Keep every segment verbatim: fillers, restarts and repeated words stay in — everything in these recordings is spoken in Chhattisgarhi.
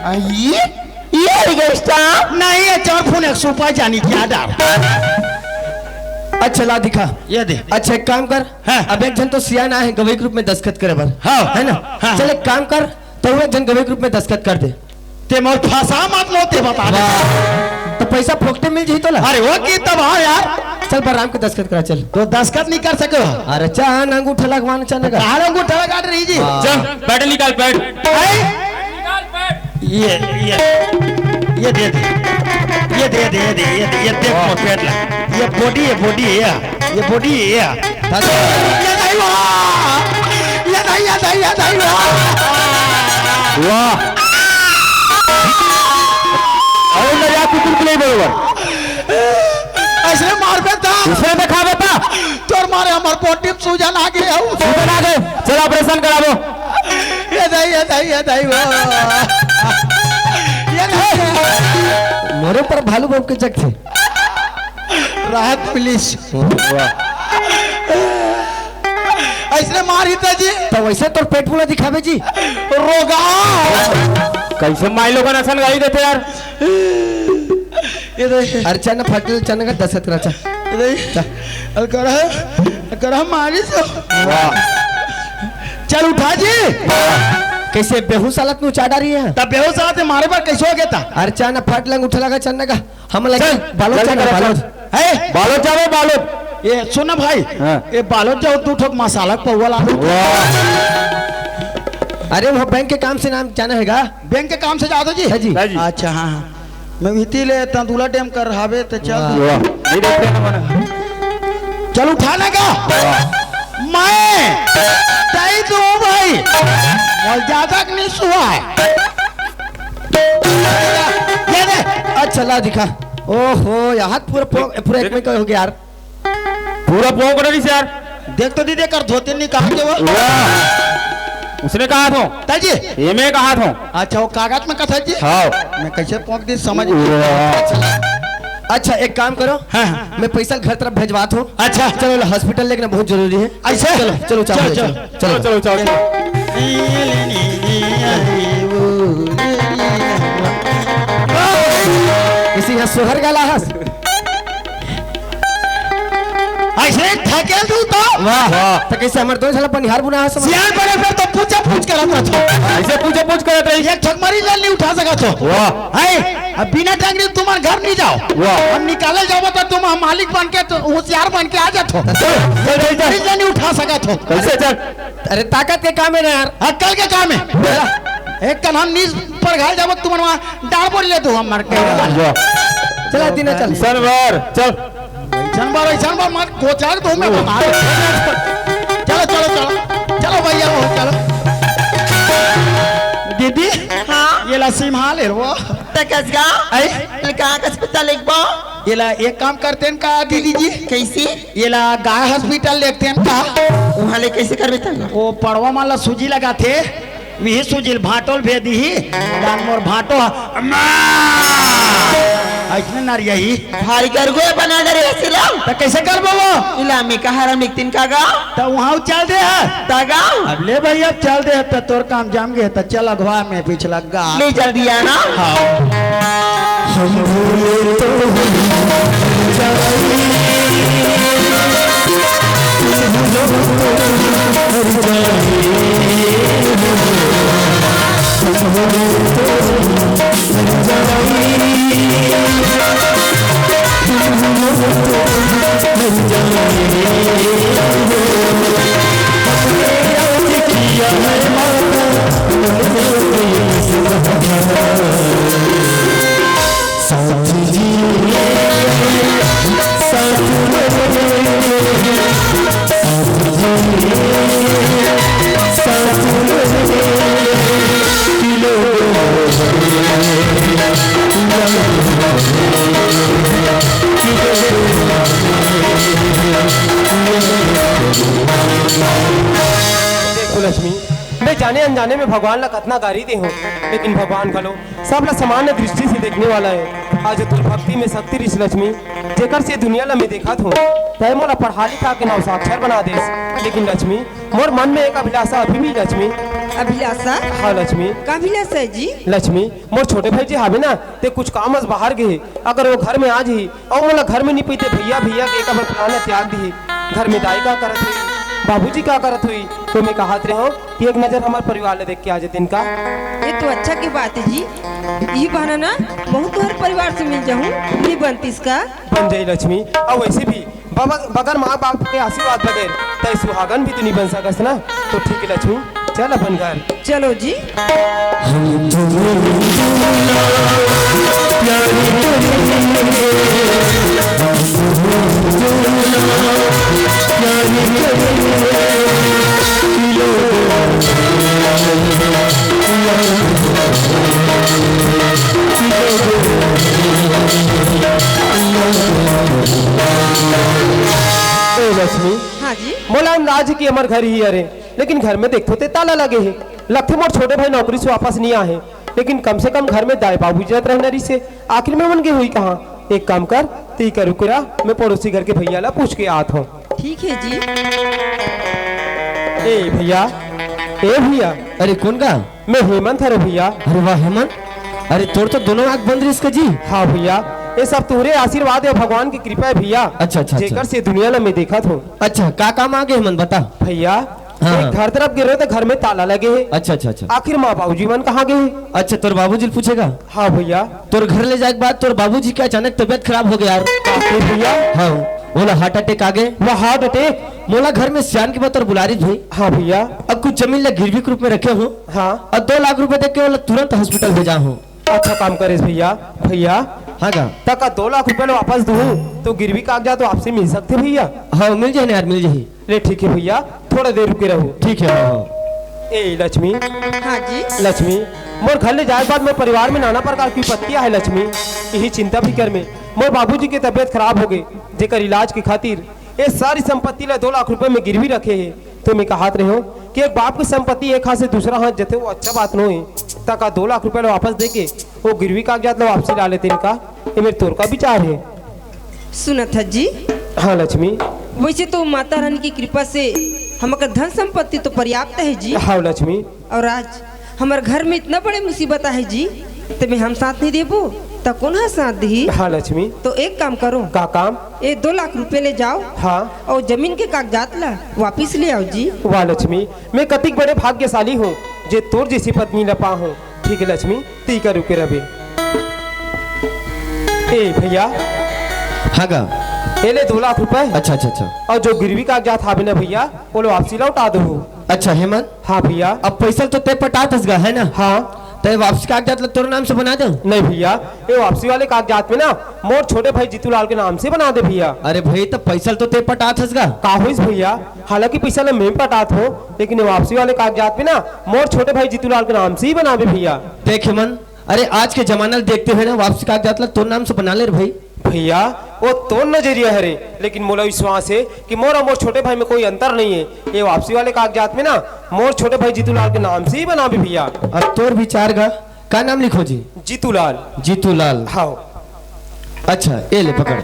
ये ये ऑर्केस्ट्रा नहीं, ये चार फोन एक सौ पाँच जानी क्या डाल। अच्छा ला दिखा। ये दे। अच्छा एक काम कर। हाँ। अब एक झन तो सियान आए हे गवाही के रूप में दस्तखत करे बर। हाँ। है ना? हाँ। चल एक काम कर, तो एक झन गवाही के रूप में दस्तखत कर दे। ते मोर फंसा मत लो, ते बता दे। तो पैसा फोकटे मिल जाही तोला। अरे वो की तब हाँ यार। चल बलराम के दस्तखत करा चल। तो दस्तखत नहीं कर सके हो। अरे चान अंगूठा लगवाना चाहने का। कहाँ अंगूठा लगा रही जी? हाँ। चल पैड निकाल पैड। भाई। ये ये ये दे दे। ये दे दे ये दे ये दे ये देख वाह। मोर पेट ला। ये बॉडी है, बॉडी है। ये बॉडी है। ये नहीं हुआ। ये नहीं, ये नहीं, ये नहीं हुआ। वाह। अरे ना यार कुकुर को नहीं बरोबर। ऐसे मार बेटा। उसने देखा बेटा। तोर मारे हमर बॉडी में सूजन आ गए हो। सूजन आ गए। चल ऑपरेशन कराबो। ये दाई, ये दाई, ये दाई वो। ये दाई। मोरे ऊपर भालू बाबू के जग थे। राहत पुलिस। ऐसने मार ही था जी। तो वैसे तोर पेट पूरा दिखावे जी। रोगा। कैसे माई लोगन असन गाली देथे यार? ये दाई। अरे चना फटल चना का दस हथरा चा। ये दाई। अरे करा, करा मारी तो। वाह। चल उठा जी। कैसे बेहोश हालत में उठा डारी है? तब बेहोश हालत में मारे पर कैसे हो गया था? अरे चना फट लंग उठा लगा चना का। हम लगे चल, बालोद जल्दी चना, करो, बालोद। चल। है? बालोद जावे, बालोद। ये सुन ना भाई, हाँ। ये बालोद जाओ, दू ठोक मसाला पौवा ला दो। वाह। अरे वो बैंक के काम से नाम जाना हैगा? बैंक के काम से जाओ तो जी? है जी। है जी। अच्छा हाँ, हाँ। मैं इती ले तंदूला डैम कर हावे तो चल। वाह। वाह। नहीं देखते ना मना। चल उठाने का। वाह। मैं दाई तो हूँ भाई। और ज्यादा नहीं सुहा है। ये दे। अच्छा ला दिखा। ओहो यार हाथ पूरा पो-, पूरा एक में का हो गया यार। पूरा पोंक रही यार। देख तो दीदी कर धोती निकाल के वो। वाह। उसने कहा था। ताजी। ये मैं कहा था। अच्छा वो कागज में कथा जी। हाँ। मैं कैसे पोंक दी समझ। वाह। अच्छा एक काम करो। हाँ, हाँ। मैं पैसा घर तरफ भेजवात हूँ। अच्छा। चलो हॉस्पिटल लेके ना बहुत जरूरी है। ऐसे? चलो चलो चलो चलो चलो। चलो चलो चलो। इसी यहाँ सोहर गाला हस। ऐसे थकेल तू तो। वाह। वाह। तो कैसे हमर दोनों साला पनिहार बुना है समझ? सियान बड़े पर तो पूछा पूछ करत रहो। ऐसे पूछा पूछ करत रही। एक ठक मरीज नहीं उठा सका तो। वाह। है, अब बिना टंगरी तुम्हार घर नहीं जाओ। वाह। हम निकाले जाओ तो तुम हम मालिक बन के तो होशियार बन के आ जातो। चल, चल, चल, चल। मरीज नहीं उठा सका तो। कैसे चल? अरे ताकत के काम है ना यार। अक्कल के काम है। एक कन हम नीच पर घाल जाओ तुम वहाँ डाल बोल ले दो हम मर के। वाह। चला दीना चल। ऐसन बार, चल। ऐसन बार, ऐसन बार मत कोचाक दो मैं बता। चलो, चलो, चलो। चलो भैया, वो चलो। दीदी, हाँ? ये ला सिम्हा ले वो। ते कस गा? ऐ? ले कहाँ कस पता लिख बा? ये ला एक काम करते हैं का दीदी जी? कैसी? ये ला गाय हॉस्पिटल लेते हैं का? वहाँ ले कैसे करबे तंग? वो पड़वा माला सूजी लगा थे। विही सुजिल भाटोल भेदी ही, दान मोर भाटो ह-, अम्मा! ऐसने नारिया ही। भारी करगो बना डरे हसी ला। त कैसे करबो वो? इलामी का हरम निकतिन का गा? त वहाँ चल दे है। त गा? अब ले भाई, अब चल दे है, त तोर काम जाम गए, त चल अगवा में पिछला गा। ले जल्दी आना। हाँ। हम भूले तो हम जाए। देखो लक्ष्मी, मैं जाने अनजाने में भगवान ला कतना गारी दे हूँ, लेकिन भगवान घलो सबला सामान्य दृष्टि से देखने वाला है। आज तोर भक्ति में शक्ति रिस लक्ष्मी, जेकर से दुनिया ला मैं देखत हूँ। तय मोला पढ़ा लिखा के नौ साक्षर बना देस, लेकिन लक्ष्मी, मोर मन में एक अभिलाषा अभी भी लक्ष्मी। अभिलाषा? हाँ लक्ष्मी। का अभिलाषा हे जी? लक्ष्मी, मोर छोटे भाई जी हावे ना, ते कुछ काम से बाहर गे हे। अगर वो घर में आ जाही अउ मोला घर में नहीं पाही ते भैया भैया के एक बार बुलाना त्याग दिही। घर में दाई का करत होही, बाबूजी का करत होही, तो मैं कहत रहे हूँ कि एक नजर हमर परिवार ला देख के आ जातिन का। ये तो अच्छा के बात हे जी, ये बहाना ना महूँ तुँहर परिवार से मिल जाहूँ, नहीं बनतिस का? बन जाही लक्ष्मी, अउ वैसे भी बब-, बगर माँ बाप के आशीर्वाद बगैर तैं सुहागन भी तो नहीं बन सकस ना। तो ठीक हे लक्ष्मी, चल अपन घर। चलो जी। ए लक्ष्मी, हाँ जी। मोला अंदाज हे कि हमर घर ही हरे, लेकिन घर में देखथों ते ताला लगे हे। लगथे मोर छोटे भाई नौकरी से वापस नहीं आए हे, लेकिन कम से कम घर में दाई बाबू जी रहना रहिसे। आखिर में मन गे होही कहाँ? एक काम कर, तैं इही करा रुक, मैं पड़ोसी घर के भैया ला पूछ के आत हूँ। ठीक हे जी। ए भैया, ए भैया। अरे कोन गा? मैं हेमंत हरों भैया। अरे वाह हेमंत, अरे तोर तो दोनों आँख बंद रहिस का जी? हाँ भैया, ये सब तुँहरे आशीर्वाद हे, भगवान के कृपा हे भैया। अच्छा, अच्छा, अच्छा। जेकर से दुनिया ला मैं देखत हूँ। अच्छा, का काम आगे हेमंत, बता। भैया, हाँ। मैं घर तरफ गे रहेंव त घर में ताला लगे हे। अच्छा, अच्छा, अच्छा। आखिर माँ बाबूजी मन कहाँ गे हे? अच्छा, तोर बाबूजी ल पूछे गा? हाँ भैया। तोर घर ले जाए के बाद तोर बाबूजी के अचानक तबीयत खराब हो गे यार। का हे भैया? हाँ, ओला heart attack आगे। वाह, heart attack? मोला घर में सियान के बाद तोर बुला रहिस भाई। हाँ भैया। अब कुछ जमीन ला गिरवी के रूप में रखे हूँ। हाँ। अउ दो लाख रुपया दे के ओला तुरंत hospital भेजा हूँ। अच्छा काम करेस भैया। भैया, हाँ गा। त का दो लाख रुपया ला वापस दूँ त गिरवी कागजात वापसी मिल सकथे भैया? हाँ, मिल जाही ना यार, मिल जाही। ले ठीक हे भैया, थोड़ा देर रुके रहो। ठीक हे, हाँ, हाँ। ए लक्ष्मी। हाँ जी। लक्ष्मी, मोर घर ले जाए के बाद मोर परिवार में नाना प्रकार के विपत्ति आहे लक्ष्मी। इही चिंता फिकर में मोर बाबूजी के तबीयत खराब हो गे, जेकर इलाज के खातिर ये सारी संपत्ति ला दो लाख रुपया में गिरवी रखे हे। तो मैं कहत रहेंव कि एक बाप के संपत्ति एक हाथ से दूसरा हाथ जथे, वो अच्छा बात नोहे। त का दो लाख रुपया ला वापस दे के वो गिरवी कागजात ला वापसी ला लेतेन का? ये मेर तोर का विचार हे? सुनत हस जी? हाँ लक्ष्मी। वैसे तो माता रानी की कृपा से हमर धन संपत्ति तो पर्याप्त हे जी। हाँ लक्ष्मी। अउ आज हमर घर में इतना बड़े मुसीबत आहे जी, तेमे हम साथ नहीं देबो, त कोन ह साथ दिही? हाँ लक्ष्मी। तो एक काम करो। का काम? ये दो लाख रुपया ले जाओ। हाँ। अउ जमीन के कागजात ला वापिस ले आओ जी। वाह लक्ष्मी, मैं कतिक बड़े भाग्यशाली हूँ, जे तोर जैसी पत्नी ला पाहूँ। ठीक हे लक्ष्मी, तैं इही करा रुके रहिबे। ए भैया। हाँ गा। ए ले दो लाख रुपया। अच्छा, अच्छा, अच्छा। अउ जो गिरवी कागजात हावे ना भैया, ओला वापसी लौटा दो। अच्छा हेमंत। हाँ भैया। अब पैसा तो तैं पटात हस गा, है ना? हाँ। त ये वापसी कागजात ला तोर नाम से बना देंव? नहीं भैया, ये वापसी वाले कागजात में ना मोर छोटे भाई जीतू लाल के नाम से बना दे भैया। अरे भाई, त पैसा तो तैं पटात हस गा। का होइस भैया? हालांकि पैसा ला मैं पटात हूँ, लेकिन ये वापसी वाले कागजात में ना मोर छोटे भाई जीतू लाल के नाम से ही बनाबे भैया। देख हेमंत, अरे आज के जमाना ला देखते हुए ना वापसी कागजात ला तोर नाम से बना ले रे भाई। भैया, वो तोर नजरिया हरे, लेकिन मोला विश्वास हे कि मोर अउ मोर छोटे भाई में कोई अंतर नहीं हे। ये वापसी वाले कागजात में ना मोर छोटे भाई जीतू लाल के नाम से ही बनाबे भैया। अब तोर विचार गा, का नाम लिखों जी? जीतू लाल। जीतू लाल। हाँ। अच्छा, ये ले पकड़।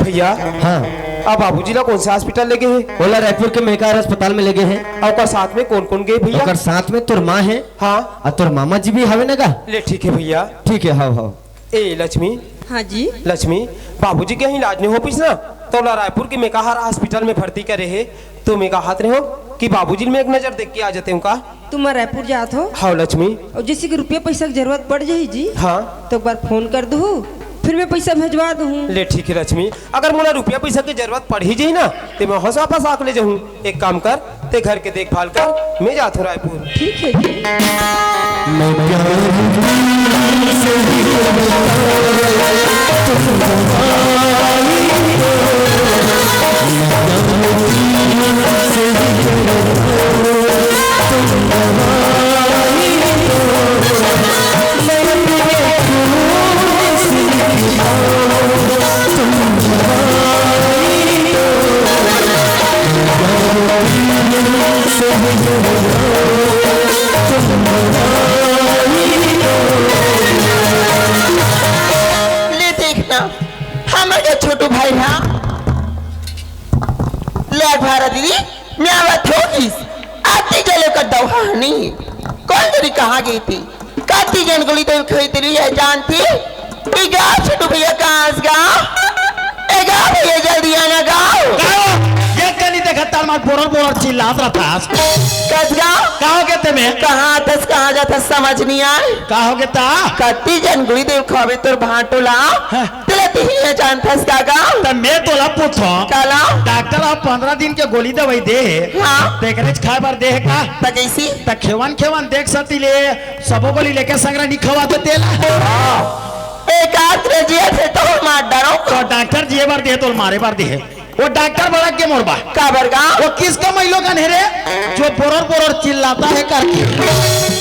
भैया। हाँ। अब बाबूजी ला कौन से hospital ले गे हे? ओला रायपुर के मेहकार अस्पताल में ले गे हे। अउ ओकर साथ में कौन कौन गे भैया? ओकर साथ में तोर माँ हे। हाँ। अउ तोर मामा जी भी हवे ना गा? ले ठीक हे भैया। ठीक हे, हाँ, हाँ। ए लक्ष्मी। हाँ जी। लक्ष्मी, बाबूजी के इलाज नहीं हो पाइस ना, त ओला रायपुर के मेकाहारा hospital में भर्ती करे हे, त मैं कहत रहेंव कि बाबूजी में एक नजर देख के आ जातेंव का? तुम रायपुर जात हो? हाँ लक्ष्मी। अउ जैसे कि रुपया पैसा के जरूरत पड़ जाही जी, हाँ। त एक बार phone कर दूँ, फिर मैं पैसा भेजवा दूँ। ले ठीक हे लक्ष्मी, अगर मोला रुपया पैसा के जरूरत पड़ ही जाही ना, त मैं वहाँ से वापस आके ले जाहूँ। एक काम कर, तैं घर के देखभाल कर, मैं जात हूँ रायपुर। ठीक हे जी। मैं प्यार से ही करता तुम दवाई दो। मैं प्यार से ही करता तुम दवाई दो। मैं अपने खून से ही करता तुम दवाई दो। ले देखना, हमर के छोटू भाई हा। ले अठारह दीदी, मैं आवत हो, गोली कहाँ गे थे? कति झन गोली देव खई तेली हे जानती? ए गा छोटू भैया, कहाँ हस गा? ए गा भैया, जल्दी आना गा। का हो? ये कनी देखत तार मार बोरर बोरर चिल्लात रथस। कस गा? का होगे तेमे? कहाँ थस, कहाँ जाथस, समझ नइ आय। का होगे ता? कति झन गोली देव खावे तोर भांटो ला। हाँ। तेला तिही हे जानथस का गा? त मैं तोला पूछों। काला? डॉक्टर ह पंद्रह दिन के गोली दवाई दे हे। हाँ। त एकरेच खाए बर दे हे का? त कइसी? त खेवन खेवन देख सती ले सबो गोली लेके संगरा नइ खवाथे तेला। हाँ। एक आत रे जिए थे तो मार डारो। त डॉक्टर जिए बर दे हे, तोला मारे बर दे हे। वो डॉक्टर बड़ा के मोर बा। काबर गा? वो किसका मइलोगन हे रे, जो बोरर बोरर चिल्लाता है करके?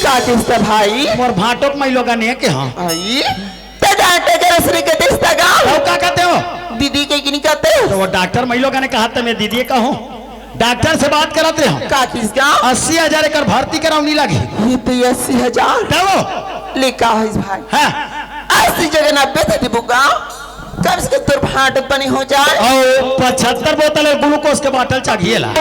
का किसका भाई? मोर भांटो के मइलोगन हे के हाँ। आई? ते डॉक्टर के रसरी के दिसता गा? तो का कहते हो? दीदी के कि नइ कहते? तो वो डॉक्टर मइलोगन हे कहा त मैं दीदी कहूँ। डॉक्टर से बात करत रहे हम। का किसका? अस्सी हजार एकर भर्ती कराव नइ लगी। ये तो अस्सी हजार। तब? ले का है भाई? हाँ। अस्सी जगह नब्बे दे देबो गा। कम से कम तोर भांट बने हो जाए। अउ पचहत्तर बोतल ग्लूकोज के बाटल चाहिए ला।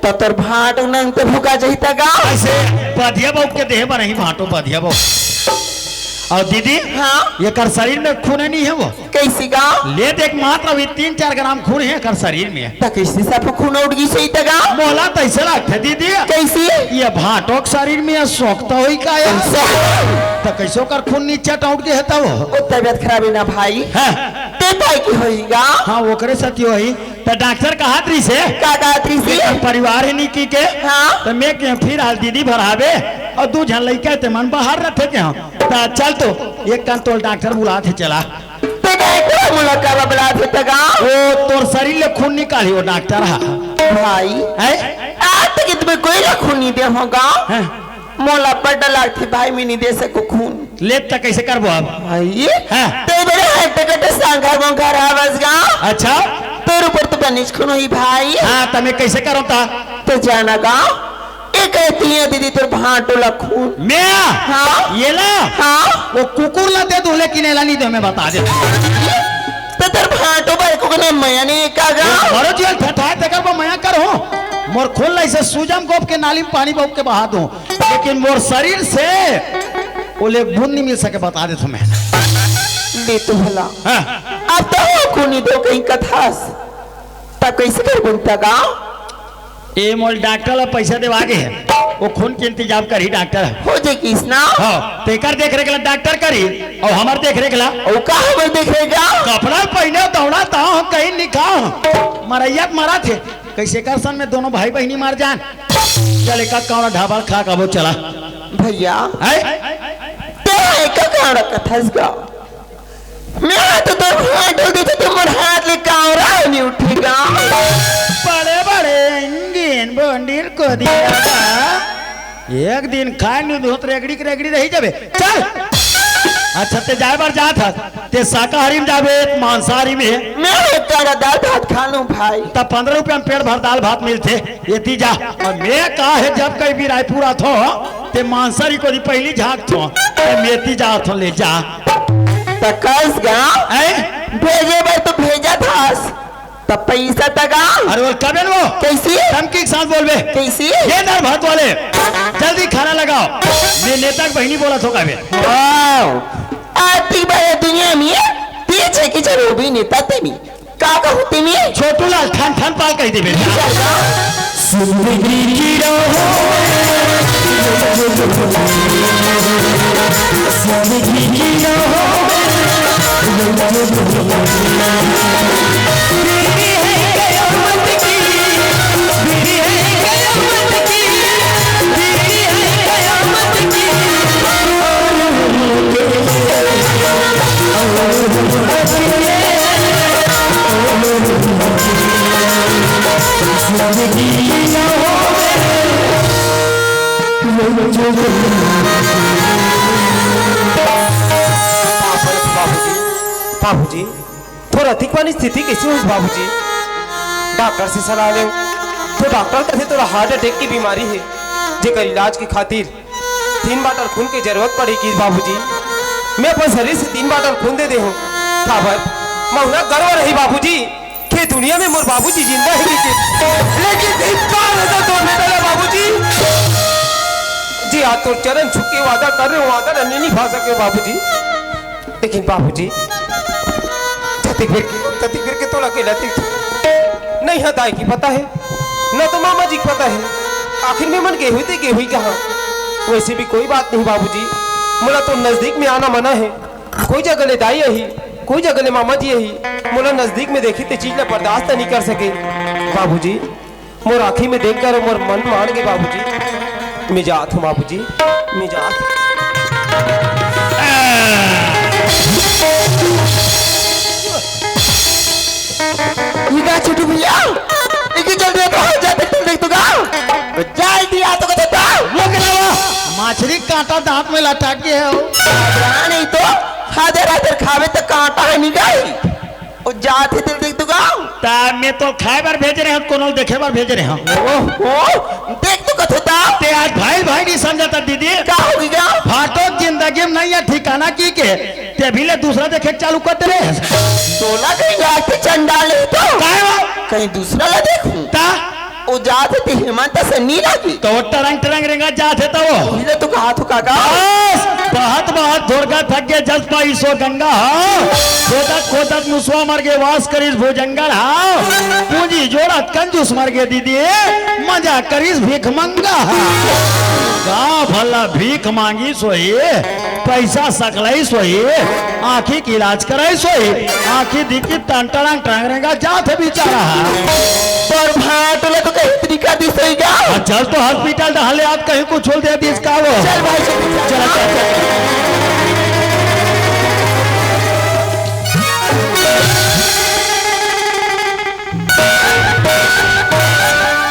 त तोर भांट नंग ते भुका जही त गा। अइसे बधिया बहू के देहे बर ही भांटो बधिया बहू। अउ दीदी, हाँ? एकर शरीर में खून नइ हे वो। कइसी गा? ले देख, मात्र अभी तीन चार ग्राम खून हे एकर शरीर में। त कइसे सब खून उठ गिस ही त गा? मोला त अइसे लागथे दीदी। कइसी? ये भांटो के शरीर में सोखता होही का यार? कइसे? त कइसे ओकर खून नीचे टूट गे हे त वो? ओ तबियत खराब हे ना भाई। हाँ। ते भाई की होही गा? हाँ, ओकरे साथी होही। त डॉक्टर कहत रहिसे, का कहत रहिसे? एकर परिवार हे नइ कि के। हाँ। त मैं के फिर हाल दीदी भराबे अउ दू झन लइका ते मन बाहर रथे के हम। त चल तो एक कन तोल डॉक्टर बुलात हे, चला। ते डॉक्टर मोला काबर बुलात हे त गा? वो तोर शरीर ले खून निकाली वो डॉक्टर हा। भाई, हैं? आज तक इतने कोई ला खून नइ दे हो गा। हैं? मोला बड्ड लागथे भाई, मैं नइ दे सकूं खून। ले त कइसे करबो अब? भाई, हैं? ते बड़े हट्टे कट्टे सांघर मोंघर हवस गा। अच्छा। तोर ऊपर तो बनेच खून होही भाई। हाँ, त मैं कइसे करंव त? त जाना गा, एक तिया दीदी तोर भांटो ला खून। मैं? हाँ। ये ला? हाँ। वो कुकुर ला दे दूं, लेकिन एला नइ दे, मैं बता दे। त तोर भांटो बर एको कन मया नइ हे का गा? मरो जेल ठठाए तेकर बर मया करहूं। मोर खून ला अइसे सूजम गोप के नाली में पानी बोप के बहा दूं, लेकिन मोर शरीर से ओला एक बूंद नइ मिल सके, बता देथंव मैं। ले तो भला। हाँ। अब त खून नइ देव कहिके कथस। तब कइसे करबो त गा? ए मोला डॉक्टर ला पइसा देवा गे हे, वो खून के इंतजाम करही डॉक्टर। हो जाही कहिस ना? हाँ, तेकर देख रेख ला डॉक्टर करही अउ हमर देख रेख ला। अउ का हमर देख रेख गा? कपड़ा पहिने दौड़ा ता हम कहीं नइ खाओं। मरइया त मरत हे, कइसे कर सन में दोनों भाई बहिनी मर जान। चल एक कौड़ा ढाबा खा खाबो चला। भैया, हैं? ते एक कौड़ा कथस गा? मैं तो तोर भांटो देथे त मोर हाथ ले कांवरा नइ उठे गा। बड़े बड़े इंगिन बोंडिल को दिया बा। एक दिन खाए नइ दूं त रेगड़ी के रेगड़ी रही जाबे। चल। अच्छा ते जाए बर जात हस, ते शाकाहारी में जाबे, मांसाहारी में? मैं एक कौड़ा दाल भात खा लूं भाई। त पंद्रह रुपया में पेट भर दाल भात मिलथे। एती जा। अउ मैं का हे, जब कहीं भी रायपुर आथों, ते मांसाहारी कोती पहिली झांकथों, ते मैं एती जाथों, ले जा। त कस गा? हैं? भेजे बर तो भेजत हस, त पइसा त गा? अरे वो कबे वो? कइसे? धमकी के साथ बोलबे। कइसे? ये दाल भात वाले, जल्दी खाना लगाओ। मैं नेता के बहिनी बोलत हों कबे। वाह! आती बड़े दुनिया में तेज हे कि जरूर भी नेता ते भी। का कहूँ तिमी? छोटू लाल ठन ठन पाल कहि देबे। जिंदगी की राहों बाबूजी, बाबूजी, तोर अतिक बने स्थिति कइसे होइस बाबूजी? डॉक्टर से सलाह लेंव, त डॉक्टर कथे तोला हार्ट अटैक के बीमारी हे, जेकर इलाज के खातिर तीन बाटल खून के जरूरत पड़ही कहिस बाबूजी। मैं अपन शरीर से तीन बाटल खून दे दे हंव। काबर? मोला गर्व रही बाबूजी, के दुनिया में मोर बाबूजी जिंदा हे कहिके। लेकिन धिक्कार हे तोर बेटा ला बाबूजी। जी, आज तोर चरण छू के वादा करे हँव, वादा ला नइ निभा सकेंव बाबूजी। लेकिन बाबूजी, जतिक बेर के, ततिक बेर के तोला अकेला देखथँव। न इहाँ दाई के पता हे, न तो मामा जी के पता हे। आखिर में मन गे होही ते गे होही कहाँ? वइसे भी कोई बात नहीं बाबूजी, मोला तो नजदीक में आना मना हे। कोई जगह ले दाई आही, कोई जगह ले मामा जी आही, मोला नजदीक में देखही ते चीज ला बर्दाश्त नइ कर सकेंव बाबूजी। मोर आँखी में देख के मोर मन मान गे बाबूजी। मैं जात हँव बाबूजी, मैं जात हँव। ये का छोटू भैया, इतनी जल्दी आता है, जाते चल देख तो गाँव। जल्दी आ तो कहते तो। रुक ना वो, मछरी कांटा दांत में लटक गे हे वो। नहीं तो, आधे रात खावे तो कांटा हे नहीं गई। वो जात हे तेला देख तो गाँव। त मैं तोला खाए बर भेजे रहेंव, कोनो ल देखे बर भेजे रहेंव? ओ, ओ, देख तो कथो त। ते आज भाई भाई नइ समझत दीदी। का होगे गाँव? फाटो जिंदगी में नइ हे ठिकाना की के, ते अभी ले दूसरा देखे चालू कर दे रहे। तोला कहीं जाके चंडाल नहीं तो। काहे वो? कहीं दूसरा ला देखूं। त? वो जात हे ते हेमंत से नइ लागी। त वो टरंग टरंग रेंगा जात हे त वो। पहिले तो कहा थो काका। बस, बहुत बहुत धोरगा थक गे जस पाई सो गंगा हा। खोदत खोदत मुसवा मर गे वास करिस भुजंगल हा। पूंजी जोड़त कंजूस मर गे दीदी, मजा करिस भीख मंगा हा। गाँव भर ला भीख मांगिस होही, पैसा सकलाइस होही, आँखी के इलाज कराइस होही, आँखी दिखी टन टरंग टरंग रेंगा जात हे बेचारा। पर भाट ले तो कहीं तरीका दिस होही का? हाँ, चल तो हॉस्पिटल डहर ले, आज कहीं कुछ होल दे दिस का वो। चल भाई, चल, चल। चल, चल, चल।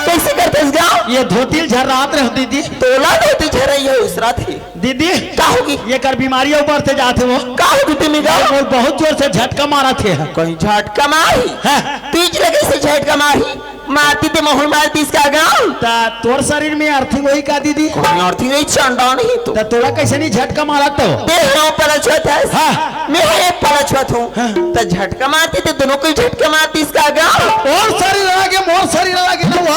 कइसे करथस गाँव? ये धोती ल झर्रात रहे दीदी। तोला धोती झर्राय हे, उसरा थे। दीदी, का होगे? ये कर बीमारी ऊपर से जात हे वो। का होगे तेमे गाँव? वो बहुत जोर से झटका मारत हे। कहीं झटका मारही? हाँ। तीज लगे से झटका मारही? मारती ते महूँ ल मार दिस का गाँव? त तोर शरीर में अर्थिंग होही का दीदी? कौन अर्थिंग होही, चंडा नहीं तो। त तोला कइसे नइ झटका मारत तो? ते हे पलछुआ थस। हाँ। मैं हे पलछुआ थों। हाँ। त झटका मारती ते दोनों कोई झटका मार दिस का गाँव? तोर शरीर अलग हे, मोर शरीर अलग हे ना वो।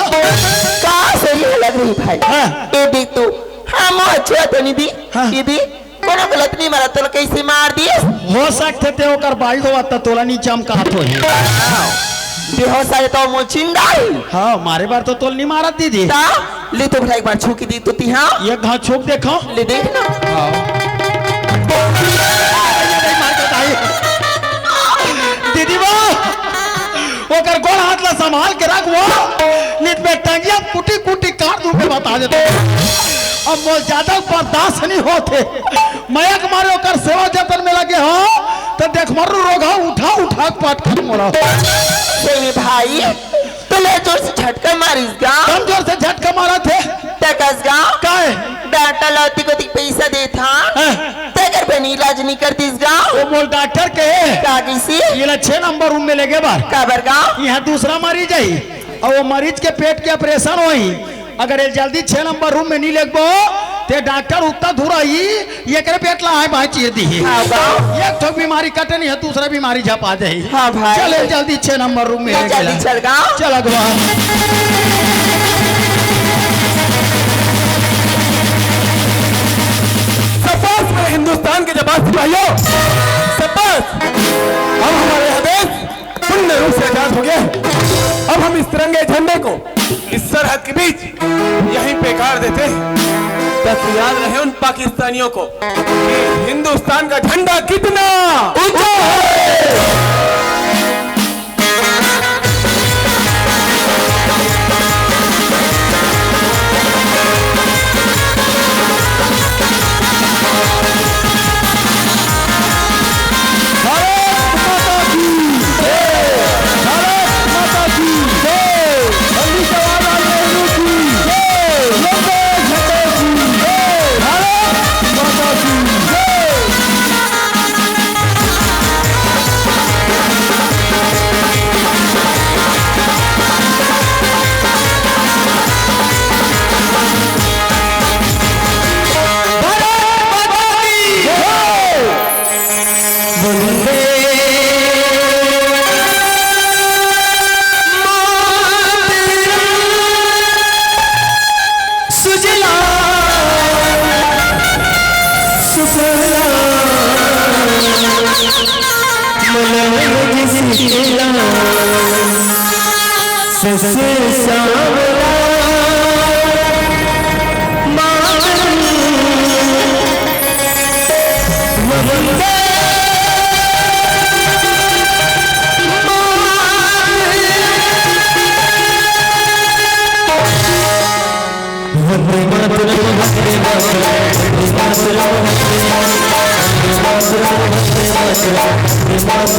का शरीर अलग रही भाई? हाँ। ये देख तो, हाँ, मोर छुआ तो नहीं दी। हाँ। ये दी। कोनो गलत नइ मारत, तोला कइसे मार दिस? हो सकथे ते ओकर बाल धोवत त तोला नइ चमकात होही। बेहोश आए तो मोर चिंदा ही। हाँ, मारे बर तो तोला नइ मारत दीदी। ता, ले तो भाई एक बार छू के देख तो तिहाँ। एक घाव छू के देखो। ले देख ना। हाँ। दीदी वो, ओकर गोड़ हाथ ला संभाल के रख वो। नित में टंगिया कुटी कुटी काट दूं, मैं बता देता हूँ। अब मोर ज्यादा बर्दाश्त नहीं होथे। मया के मारे ओकर सेवा जतन में लगे हँव, त देख मर्रू रोगहा उठा उठा के पटकत मोला। सही भाई, तोला जोर से झटका मारिस गा। कम जोर से झटका मारत हे। ते कस गा। काहे? डॉक्टर ला ओतिक ओतिक पैसा देथँव। हाँ। तेकर बर इलाज नइ कर दिस गा। वो मोर डॉक्टर के। का कइसे? एला छह नंबर रूम में लेगे बर। काबर गा? इहाँ दूसरा मरीज आही। अउ वो मरीज के पेट के ऑपरेशन होही, अगर ये जल्दी छह नंबर रूम में नइ लेगबो, ते डॉक्टर उतना दूर आही, एकरे पेट ला आए बाएं चीर दिही। हाँ, बा। एक ठो बीमारी कटे नइ हे, दूसरा बीमारी झपा देही। हाँ, भाई। चल, ये जल्दी छह नंबर रूम में ले जल्दी गेला। चल गा। चल अगवा। शाबाश मेरे हिंदुस्तान के जाबाज सिपाहियों, शाबाश। अब हमारा यह देश पूर्ण रूप से आजाद हो गया है। अब हम इस तिरंगे झंडे को इस सरहद के बीच यहीं पे गाड़ देते हैं, ताकि याद रहे उन पाकिस्तानियों को कि हिंदुस्तान का झंडा कितना ऊंचा है। भारत माता की जय। भारत माता की जय। पंडित जवाहरलाल नेहरू की जय। वंदे मातरम की जय। भारत माता की जय। सस सांवला मार वंदे मार। वंदे मातरम, वंदे मातरम, वंदे मातरम, वंदे मातरम।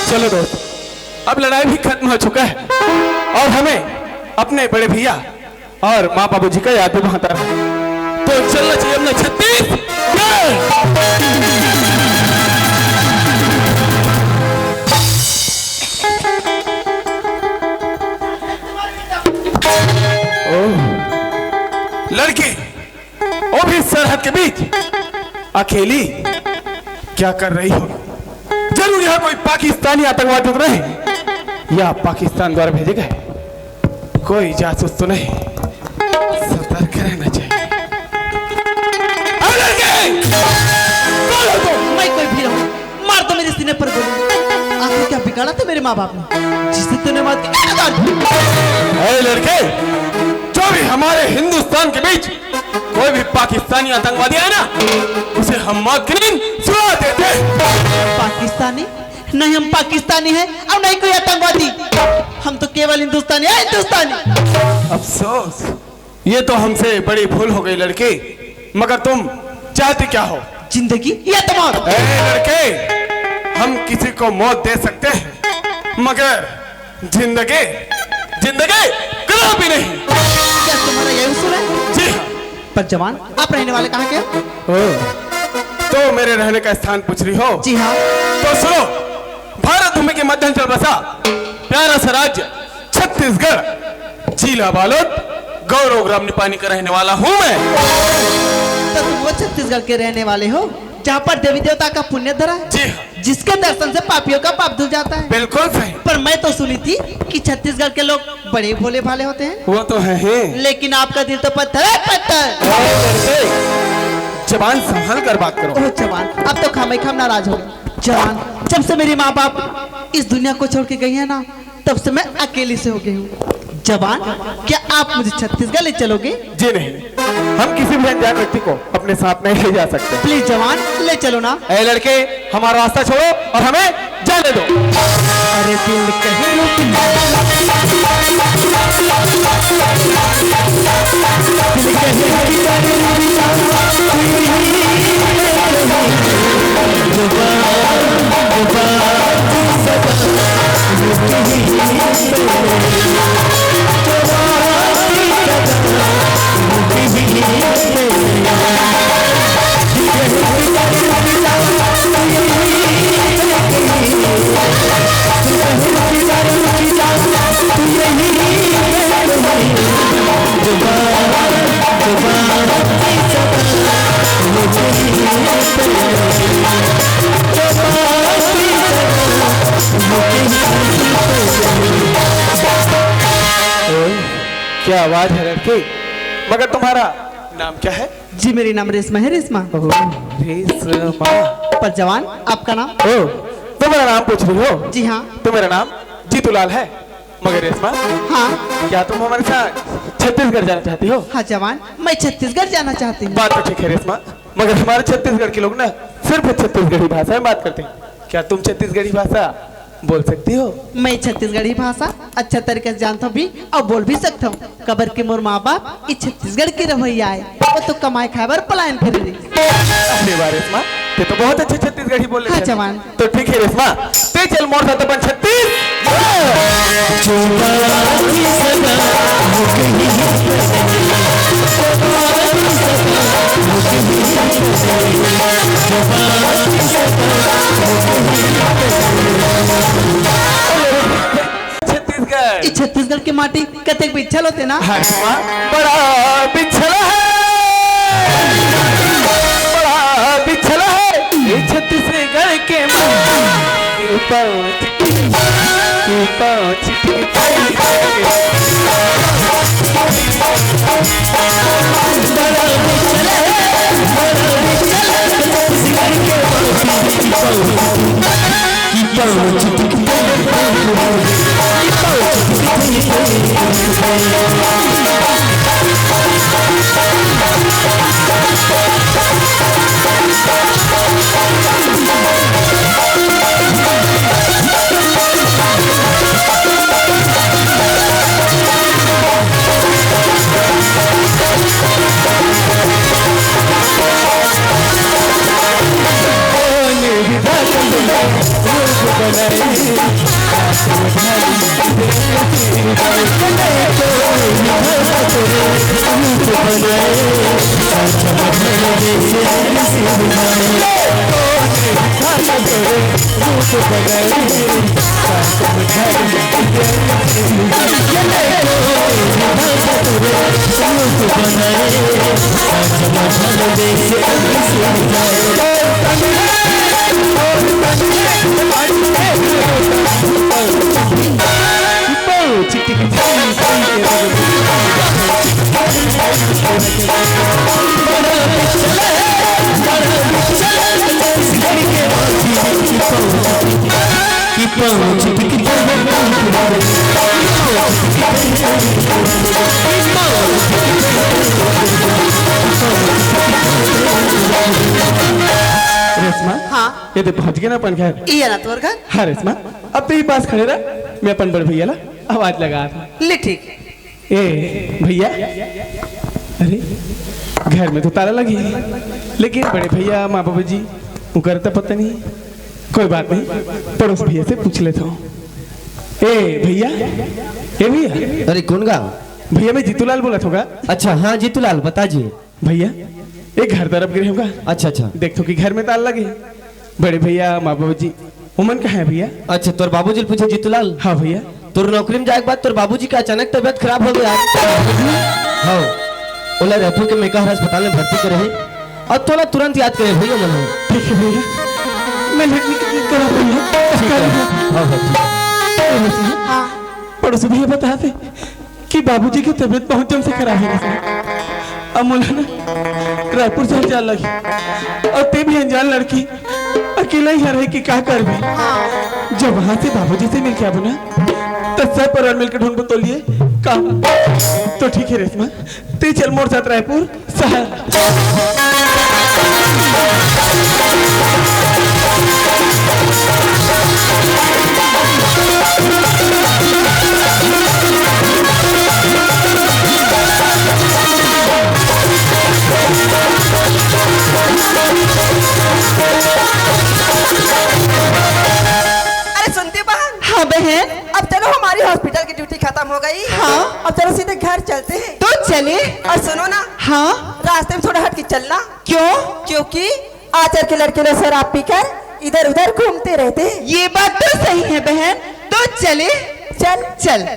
चलो दोस्त, अब लड़ाई भी खत्म हो चुका है और हमें अपने बड़े भैया और माँ बाबूजी का याद भी बहुत आ रहा है। तो चलना चाहिए अपना छत्तीसगढ़। ओह, लड़की, वो भी सरहद के बीच अकेली क्या कर रही हो? जरूर यहाँ कोई पाकिस्तानी आतंकवादी तो नहीं, या पाकिस्तान द्वारा भेजे गए कोई जासूस तो नहीं? सतर्क रहना चाहिए। अरे लड़के, कौन हो तुम? मैं कोई भी रहूं, मार दो मेरे सीने पर गोली। आखिर क्या बिगाड़ा था मेरे माँ बाप ने, जिससे तूने मौत की कगार पर? अरे लड़के, जो भी हमारे हिंदुस्तान के बीच कोई भी पाकिस्तानी आतंकवादी आए ना, उसे हम मौत की नींद सुला देते हैं। पाकिस्तानी? नहीं, हम पाकिस्तानी हैं और नहीं कोई आतंकवादी। हम तो केवल हिंदुस्तानी हैं, हिंदुस्तानी। अफसोस, ये तो हमसे बड़ी भूल हो गई लड़की। मगर तुम चाहती क्या हो? जिंदगी या तो मौत? ए लड़के, हम किसी को मौत दे सकते हैं, मगर जिंदगी, जिंदगी कदापि नहीं। क्या तुम्हारा यही उसूल है? जी हाँ। पर जवान, आप रहने वाले कहाँ के हो? ओ, तो मेरे रहने का स्थान पूछ रही हो? जी हाँ। तो सुनो, भारत भूमि के मध्यांचल बसा प्यारा सा राज्य छत्तीसगढ़, जिला बालोद, गौरव ग्राम निपानी का रहने वाला हूँ मैं। तो तुम वो छत्तीसगढ़ के रहने वाले हो, जहाँ पर देवी देवता का पुण्य धरा है, जी हाँ। जिसके दर्शन से पापियों का पाप धुल जाता है। बिल्कुल सही। पर मैं तो सुनी थी कि छत्तीसगढ़ के लोग बड़े भोले भाले होते हैं। वो तो है ही। लेकिन आपका दिल तो पत्थर है, पत्थर। अरे लड़के, जबान संभाल कर बात करो। ओह जवान, अब तो खामोखा नाराज हो गए। जवान, जब से मेरी माँ बाप इस दुनिया को छोड़ के गई है ना, तब से मैं अकेली से हो गई हूँ। जवान, क्या आप मुझे छत्तीसगढ़ ले चलोगे? जी नहीं, हम किसी भी अनजान व्यक्ति को अपने साथ नहीं ले जा सकते। प्लीज जवान, ले चलो ना। ए लड़के, हमारा रास्ता छोड़ो और हमें जाने दो। अरे दिल कहे रुक जा। दिल कहे रुक जा। ओए, क्या आवाज है लड़के। मगर तुम्हारा नाम क्या है? जी, मेरी नाम रेशमा है, रेशमा। ओह, रेशमा। पर जवान, आपका नाम? ओह, तुम मेरा नाम पूछ रही हो? जी हाँ। तो मेरा नाम जीतूलाल है। मगर रेशमा, हाँ। क्या तुम हमारे साथ छत्तीसगढ़ जाना चाहती हो? हाँ जवान, मैं छत्तीसगढ़ जाना चाहती हूँ। बात तो ठीक है रेशमा, मगर हमारे छत्तीसगढ़ के लोग ना सिर्फ छत्तीसगढ़ी भाषा में बात करते हैं। क्या तुम छत्तीसगढ़ी भाषा बोल सकती हो? मैं छत्तीसगढ़ी भाषा अच्छा तरीके से जानता हूँ भी और बोल भी सकता हूँ। कबर के मोर माँ बाप ई छत्तीसगढ़ के रहवइया आय, वो तो कमाए खाए बर पलायन करे रही। अरे वाह रेशमा, ते तो बहुत अच्छे छत्तीसगढ़ी बोल लेते हाँ हैं। जवान। तो ठीक है रेशमा, ते चल मोर साथ अपन छत्तीस। छत्तीसगढ़। ई छत्तीसगढ़ के माटी कतेक बिछल होथे ना। हाँ रेशमा, बड़ा बिछल है, बड़ा बिछल है। ये छत्तीसगढ़ के माटी। रेशमा, हाँ। ये दे पहुंच गए ना अपन घर। ये ना तोर घर? हाँ रेशमा, अब तो ये पास खड़े रह, मैं अपन बड़ भैया ला आवाज लगा था। ले ठीक। ए भैया, अरे घर में तो ताला लगे, लेकिन बड़े भैया, माँ बाबू जी, वो करता पता नहीं। कोई बात नहीं, पड़ोस भैया से पूछ लेता हूँ। ए भैया, ए भैया। अरे कौन गा? भैया मैं जीतूलाल बोला था। अच्छा हाँ जीतूलाल, बता जी। भैया, एक घर तरफ गिरे होगा। अच्छा अच्छा। देख तो कि घर में ताला लगे। बड़े भैया, माँ बाबू जी, उमन कहाँ है भैया? अच्छा, तोर बाबूजी ल पूछे जीतूलाल? हाँ भैया। तोर नौकरी में जाए के बाद तोर बाबूजी के अचानक तबीयत खराब हो गया। हाँ, ओला रायपुर के मेकाहारा अस्पताल में भर्ती करे हे। अब तोला तुरंत याद करे भैया मन। ठीक है भैया, मैं लेटने की करा भैया। ठीक है। हाँ, हाँ, ठीक है। हाँ। पड़ोसी भैया बता दे कि बाबूजी की तबीयत बहुत जम से खराब है। अब मोला ना रायपुर जाए जा लगी, और ते भी अनजान लड़की अकेला ही रहे कि का करबे। जब वहां से बाबूजी से मिल के आबो ना, तो सब परिवार मिलकर ढूंढ बटोर लिए का। तो ठीक है रेशमा, ते चल मोर साथ रायपुर शहर। अरे सुनती बहन। हाँ बहन। अब चलो, हमारी हॉस्पिटल की ड्यूटी खत्म हो गई। हाँ। अब चलो सीधे घर चलते हैं। तो चले। और सुनो ना। हाँ। रास्ते में थोड़ा हट के चलना। क्यों? क्योंकि आजकल के लड़के लोग शराब पीकर इधर उधर घूमते रहते हैं। ये बात तो सही है बहन, तो चले। चल। चल।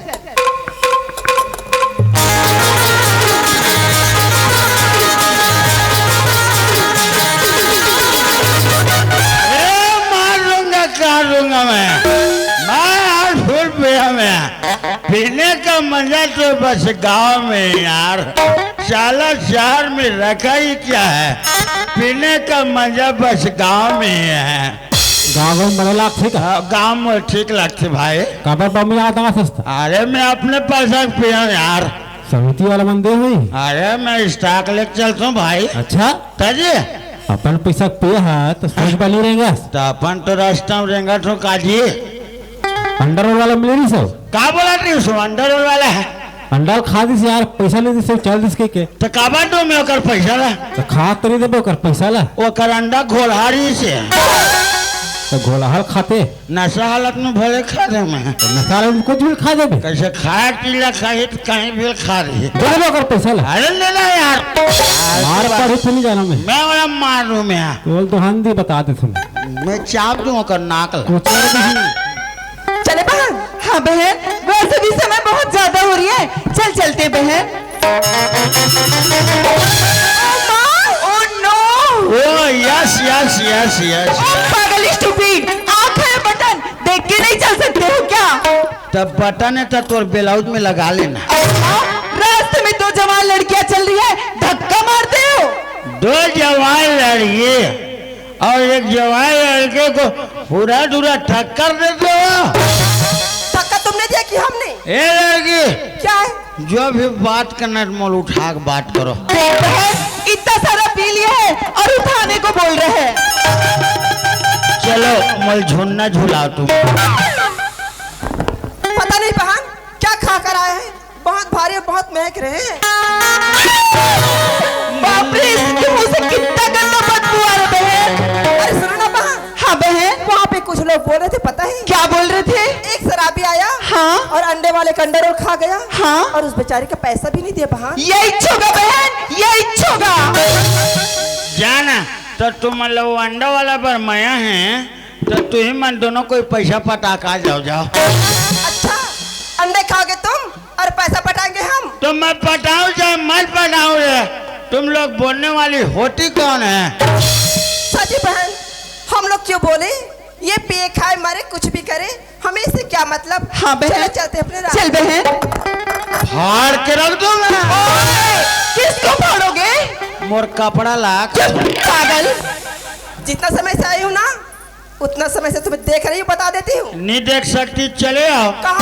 अरे मार लूंगा, काट लूंगा मैं। मैं आज फुल पिया मैं। पीने का मजा तो बस गांव में यार। साला शहर में रखा ही क्या है? पीने का मजा बस गांव में ही है। गांव में बड़ा लागथे का? हाँ, गांव में ठीक लागथे भाई। काबर बम याद आ सस्ता? अरे मैं अपने पैसा के पिया यार। समिति वाला मन दे होही। अरे मैं स्टॉक लेके चलता हूँ भाई। अच्छा? तजी? अपन पैसा के पिया हा तो सोच बनी रहेगा। तो अपन तो रास्ता में रेंगत हो काजी। अंडरवेयर वाला मिले नहीं सब? का बोला रही हूँ, अंडरवेयर वाला है। अंडा ल खा दिस यार, पैसा नहीं दिस, चल दिस के, के। तो काबर दूं मैं ओकर पैसा ला? तो खा तो नहीं देबे ओकर पैसा ला। ओकर अंडा घोलहारी से। तो घोलहार खाते? नशा हालत में भले खा दे मैं। तो नशा हालत में कुछ भी खा देबे? कैसे खाए पीला खाए तो कहीं भी खा दे। दे देबे ओकर पैसा ला। अरे ले ला यार। मार पड़ी तो नहीं जाना मैं। मैं वाला मार दूं मैं। बोल तो हम भी बता दे तुम। मैं चाप दूं ओकर नाक ला। कुछ नहीं। चले बहन? हाँ बहन, वैसे भी समय बहुत ज्यादा हो रही है, चल चलते बहन। Oh माँ, oh no! Oh yes, yes, yes, yes। Oh पागल, stupid, आँख है बटन, देख के नहीं चल सकते हो क्या? तब बटन है तो तोर ब्लाउज में लगा लेना। अच्छा, रास्ते में दो जवान लड़कियां चल रही है, धक्का मारते हो? दो जवान लड़की और एक जवान लड़के को पूरा दूरा टक्कर देते हो। धक्का तुमने दिया कि हमने? ए लड़की, क्या है? जो भी बात करना है, मोल उठा के बात करो। बहन, इतना सारा पी लिया है और उठाने को बोल रहे हैं। चलो, मोल झुलना झुलाओ तुम। पता नहीं बहन, क्या खा कर आए हैं, बहुत भारी और बहुत महक रहे हैं। बाप रे, इसके मुंह से कितना गंदा बदबू आ रहा है बहन। अरे सुनो ना बहन। हाँ बहन। वहाँ पे कुछ लोग बोल रहे थे, पता है? क्या बोल रहे थे? एक शराबी आया। हाँ। और अंडे वाले का अंडा रोल खा गया। हाँ। और उस बेचारे का पैसा भी नहीं दिया बहन। यही होगा बहन, यही होगा। जाना तो तुम मतलब वो अंडा वाला पर मया है। तो तुही मन दोनों कोई पैसा पटा के आ जाओ, जाओ। अच्छा, अंडे खाओगे तुम और पैसा पटाएंगे हम? तो मैं पटाऊं चाहे मत पटाऊं रे, तुम लोग बोलने वाली होती कौन है? सची बहन, हम लोग क्यों बोले? ये पिए खाए मरे कुछ भी करे, हमें इससे क्या मतलब? हाँ बहन। चलो चलते अपने रास्ते। चल बहन। फाड़ के रख दूंगा। ओए, किसको फाड़ोगे? मोर कपड़ा ला। चुप, पागल। जितना समय से आई हूँ ना, उतना समय से तुम्हें देख रही हूँ, बता देती हूँ। नहीं देख सकती, चले आओ। कहाँ?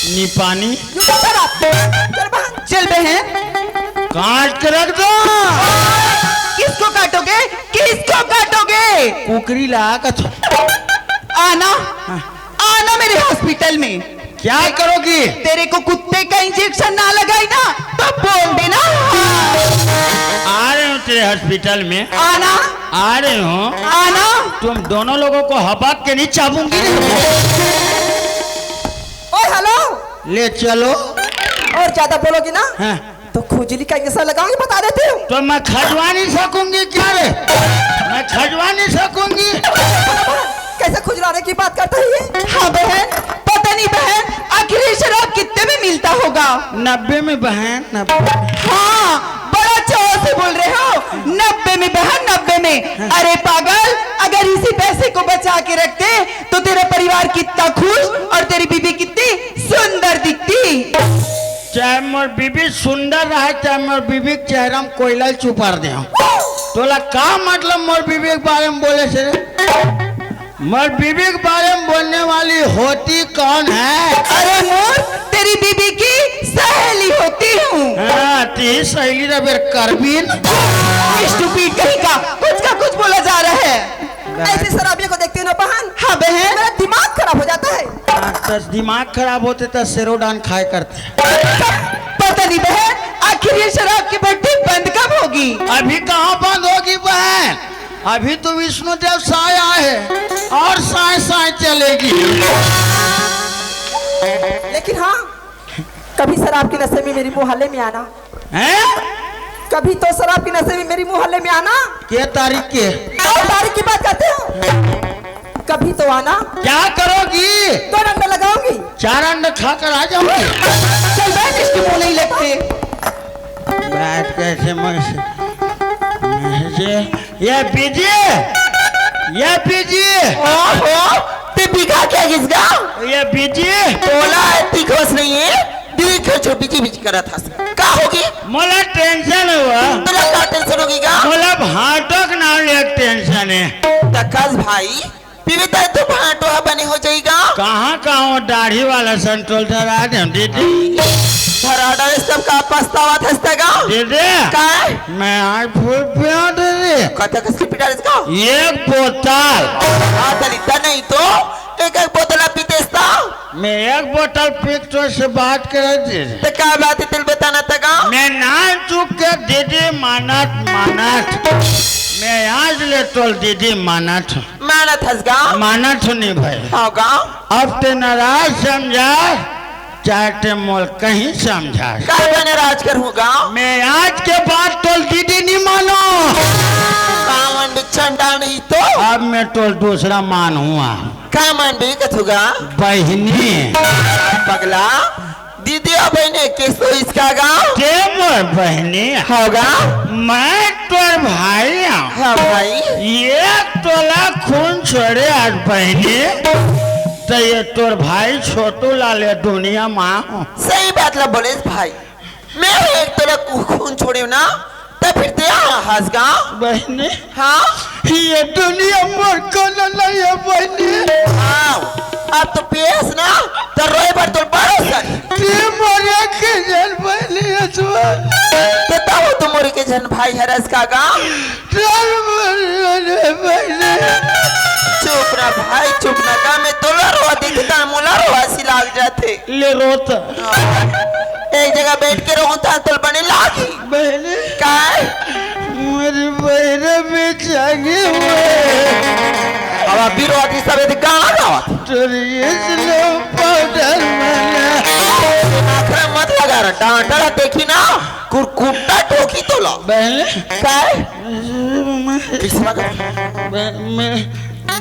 नी पानी। यूं तो चल आप। चल बहन। चल बहन। काट के रख दो। किसको काटोगे? किसको काटोगे? कुकरी ला कछ। आना, हाँ। आना मेरे हॉस्पिटल में। क्या करोगी? तेरे को कुत्ते का इंजेक्शन ना लगाई ना, तो बोल देना। आ रहे हो तेरे हॉस्पिटल में। आना। आ रहे हो। आना। तुम दोनों लोगों को हबक के नहीं चाबूंगी रे। ओए हेलो। ले चलो। और ज्यादा बोलोगी ना, हाँ। तो खुजली का इंजेक्शन लगाऊंगी, बता देती हूँ। तो मैं खजवा नहीं सकूंगी क्या रे? मैं खजवा नहीं सकूंगी। कैसे खुजलाने की बात करता है ये? हाँ बहन, पता नहीं बहन, आखिर ये शराब कितने में मिलता होगा। नब्बे में बहन, नब्बे में। हाँ, बड़ा जोर से बोल रहे हो। नब्बे में बहन, नब्बे में। अरे पागल, अगर इसी पैसे को बचा के रखते तो तेरा परिवार कितना खुश और तेरी बीबी कितनी सुंदर दिखती। चाहे मोर बीबी सुंदर रहे, चाहे मोर बीबी के चेहरा में कोयला ल चुपार दे। तोला का मतलब मोर बीबी के बारे में बोले से? मोर बीबी के बारे में बोलने वाली होती कौन है? अरे मोर, तेरी बीबी की सहेली होती हूँ। हाँ, ती सहेली रे बेर करबीन। स्टूपिड कहीं का, कुछ का कुछ बोला जा रहा है। ऐसे शराबियों को देखते हो ना बहन, हाँ बहन। मेरा दिमाग खराब हो जाता है। हाँ, तो दिमाग खराब होते तो सेरोडान खाए करते। पता नहीं बहन, आखिर ये शराब की भट्टी बंद कब होगी? अभी कहाँ बंद होगी बहन? अभी तो विष्णुदेव साय आए हैं और साय साय चलेगी। लेकिन हाँ, कभी शराब के नशे में मेरी मोहल्ले में आना। हैं? कभी तो शराब के नशे में मेरी मोहल्ले में आना। के तारीख के? दो तारीख की बात करते हो। कभी तो आना। क्या करोगी? दो डंडा लगाऊंगी। चार अंडा खाकर आ जाऊंगी। चल बैठ, इसके मुंह नहीं लगते। बैठ कैसे मस्त। ये, ये पीजी, ये पीजी। ओहो, ते बिका क्या किसका? ये पीजी। बोला है, ती खुश नहीं है। दिख छोटी जी बिच करत हस। का होगी? मोला टेंशन हुआ। तोला का टेंशन होगी का? मोला भाटो के नाम ले टेंशन है। तकस भाई, पीवी तय तो भाटो ह बने हो जाएगा। कहाँ कहाँ वो दाढ़ी वाला संतोल धरा दे दीदी। धरा डाले सब का पछतावा थसता का? दीदी। काय? मैं आज फुल पिया दीदी। कथा कसली पिटा इसका? एक बोतल। हाँ, दलिता नहीं तो एक एक बोतल आप पीते इस्ता। मैं एक बोतल पी के तो से बात करे दीदी। तो का बात है, तिल बताना तका? मैं ना चुप के दीदी मानत, मानत। मैं आज ले तोल दीदी मानत। मानत हस गा? मानत नहीं भाई। हाँ गा? अब ते नाराज समझा, चाहे ते मोल कहीं समझा। का बने राज कर हूँ गा? मैं आज के बाद तोल दीदी नहीं मानो। कावन बिच्छन डाल नहीं तो। अब मैं तोल दूसरा मान हुआ। का मान भी कथुगा? बहिनी। पगला, दीदी और बहने के सो इसका गाँव? ते मोर बहिनी। होगा? मैं तोर भाई हूँ। हाँ भाई। ये तोला खून छोड़े आज बहिनी, तो ये तोर भाई छोटू लाल ये दुनिया माँ। सही बात ला बोले भाई। मैं एक तोला कु-, खून छोड़े ना, त फिर ते आ हंस गा। बहिनी। हाँ? ये दुनिया मोर कोनो नहीं है बहिनी। हाँ, अब तो पियस ना, त रोए बर तोर बड़ो सर। ते मोर एक जन बहिनी है सुन। ते तब तो मोर के जन भाई हरस का गा। चल मोर रे बहिनी। चुप ना भाई, चुप ना का, मैं तोला रोवा देखता, मोला रोवा सी लाग जाते। ले रोत। एक जगह बैठ के रहूं था, तोल बने लागी। बहने। काय? मेरी बहने बेचारी हुए। अब आप भी रोती सब यदि गाना गावत। तोरी ये स्नो पाउडर मना। आखरा मत लगा रहा, डांटा रहा, देखी ना, कुरकुट्टा ठोकी तोला। बहने। काय? किसका? बह-, मैं,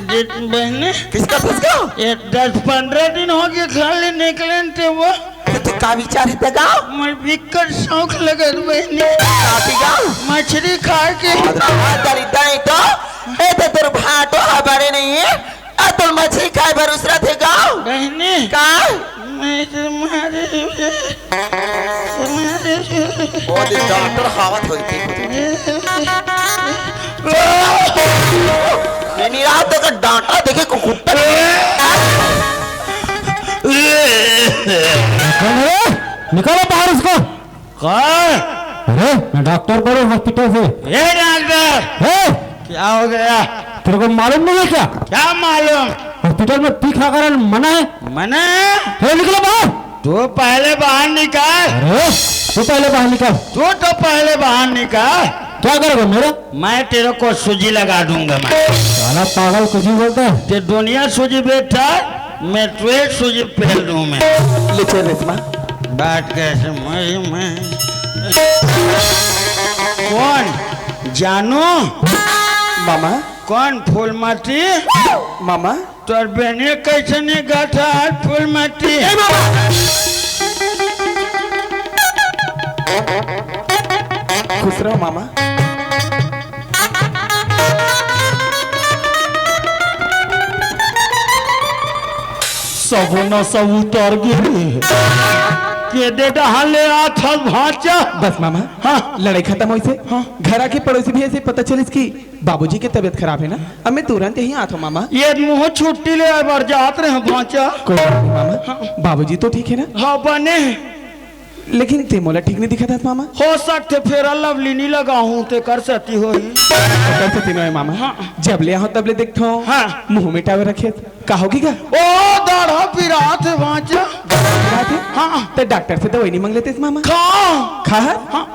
जे-, बहने। किसका, किसका? ये दस पन्द्रह दिन हो गए खाली निकले न ते वो। तो तू का विचार है तेगा? मैं बिक्कट शौक लगत बहने। काफी का? मछली खाए के। हाँ, दलिद्दर है तो। ए तो तोर भाटो हमारे नहीं है। आ तोर मछली खाए भरोसा थे का? बहने। का? मैं तो मारे हुए। ओ दे डॉक्टर हावत होई थी। ये नहीं रहा तो का डांटा देखे को कुत्ता। निकालो, निकालो बाहर इसको। कौन? अरे, मैं डॉक्टर बोल रहा हूँ हॉस्पिटल से। ए डॉक्टर। ए! क्या हो गया? तेरे को मालूम नहीं है क्या? क्या मालूम? हॉस्पिटल में पी खा कर मना है। मना है? अरे निकलो बाहर। तू पहले बाहर निकाल। अरे, तू पहले बाहर निकल। तू तो पहले बाहर निकाल। क्या करोगे मेरा? मैं तेरे को सूजी लगा दूंगा मैं। साला पागल कुछ भी बोलता है। ते दुनिया सूजी बेचता, मैं तुझे सूजी पेल दूं मैं। ले चल रेशमा। बात कैसे मैं, मैं। कौन? जानू? मामा। कौन फूलमती? मामा। तोर बहने कैसे नहीं गाथा आज फूलमती? ए मामा। रहो मामा। सबो नशा उतर गे रे। के दे डहान ले आत हस भांचा। बस मामा। हाँ। लड़ाई खत्म होइसे। हाँ। घर आके पड़ोसी भैया से पता चलिस कि बाबूजी के तबीयत खराब हे ना, अब मैं तुरंत यहीं आत हूँ मामा। ये मुँह छुट्टी ले आए बर जात रहे भांचा। कोई बात नहीं मामा। हाँ। बाबूजी तो ठीक हे ना? हाँ बने। लेकिन ते मोला ठीक नहीं दिखत हस मामा। हो सकथे Fair Lovely नहीं लगाहूँ ते कर सकती होही। कर सकती नहीं मामा। हाँ। जब ले आहो तब ले देखथो। हाँ। मुँह में towel रखे। का होगे गा? ओ दाढ़ा पिरात हे भांचा। पिरात हे? हाँ। ते डॉक्टर से दवाई नहीं मांग लेते इस मामा? खा। खा? हाँ।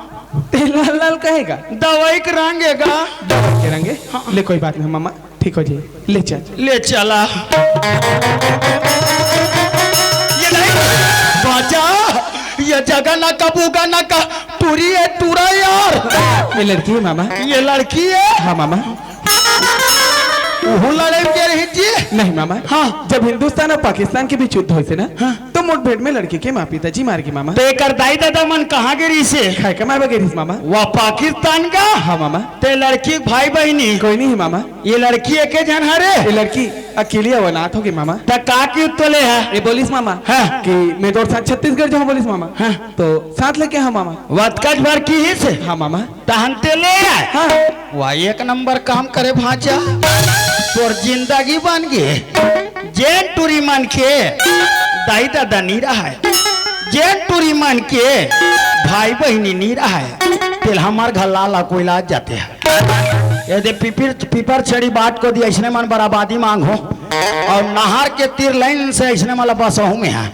ते लाल लाल का हे गा? दवाई के रंग हे गा। दवाई के रंग हे? हाँ। ले कोई बात नहीं मामा, ठीक हो जाए, ले चल। ले चला। ये नहीं, भांचा, ये जगह ना का बुगा ना का टूरी हे टूरा यार। ये लड़की हे मामा। ये लड़की हे? हाँ मामा। उहू लड़ाई में गे रही जी? नहीं मामा। हाँ। जब हिंदुस्तान अउ पाकिस्तान के बीच युद्ध होइसे ना, हाँ। तो मुठभेड़ में लड़की के माँ पिताजी मार गे मामा। ते एकर दाई ददा मन कहाँ गे रहिसे? खाए के मारवा गे रहिस मामा। वाह पाकिस्तान का? हाँ मामा। ते लड़की के भाई बहिनी? कोई नहीं हे मामा। ये लड़की एके झन हरे? ये लड़की अकेली अउ अनाथ होगे मामा। त का की तोले हे? ये बोलिस मामा हाँ। कि मैं तोर साथ छत्तीसगढ़ जाहूँ बोलिस मामा। हाँ। तो साथ लेके हाँ मामा। वतकच भर किहिस? हाँ मामा। तहन ते ले आए। हाँ। वाह, एक नंबर काम करे भांचा, तोर जिंदगी बन गे। जेन टूरी मन के दाई ददा नी रहय, जेन टूरी मन के भाई बहिनी नी रहय, तेला हमर घर ला ला कोई लाज जाते हे। ये दे पीपर, पीपर छड़ी बाट कोती अइसने मन बराबादी मांगहूँ, अउ नहर के तीर लाइन से अइसने मन ला बसहूँ में हे।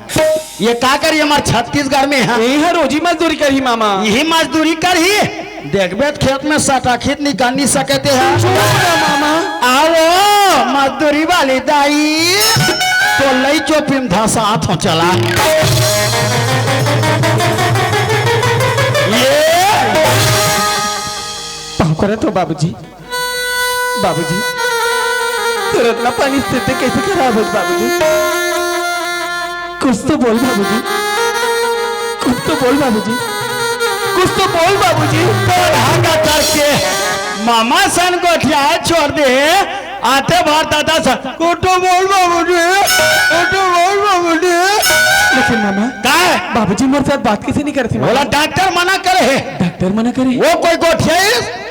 ये का करही हमर छत्तीसगढ़ में हे? यही हे रोजी मजदूरी करही मामा। यही मजदूरी करही। देखबे त खेत में सटाखी त निकाल नहीं सकते हे। चुप रह मामा। आओ मजदूरी वाली दाई, तो लई चोपी में धसात हो चला। ये पाँव परत हो बाबूजी। बाबूजी, तोर अतना पानी से ते कैसे खराब होत बाबूजी? कुछ तो बोल बाबूजी, कुछ तो बोल बाबूजी, कुछ तो बोल बाबूजी। तो धागा करके मामा सन गोठिया छोड़ दे, आते बार दादा सन, कुछ तो बोल बाबूजी, कुछ तो बोल बाबूजी। लेकिन मामा, का है? बाबूजी मोर साथ बात कैसे नहीं करते मामा? बोला डॉक्टर मना करे हे। डॉक्टर मना करे? वो कोई गोठिया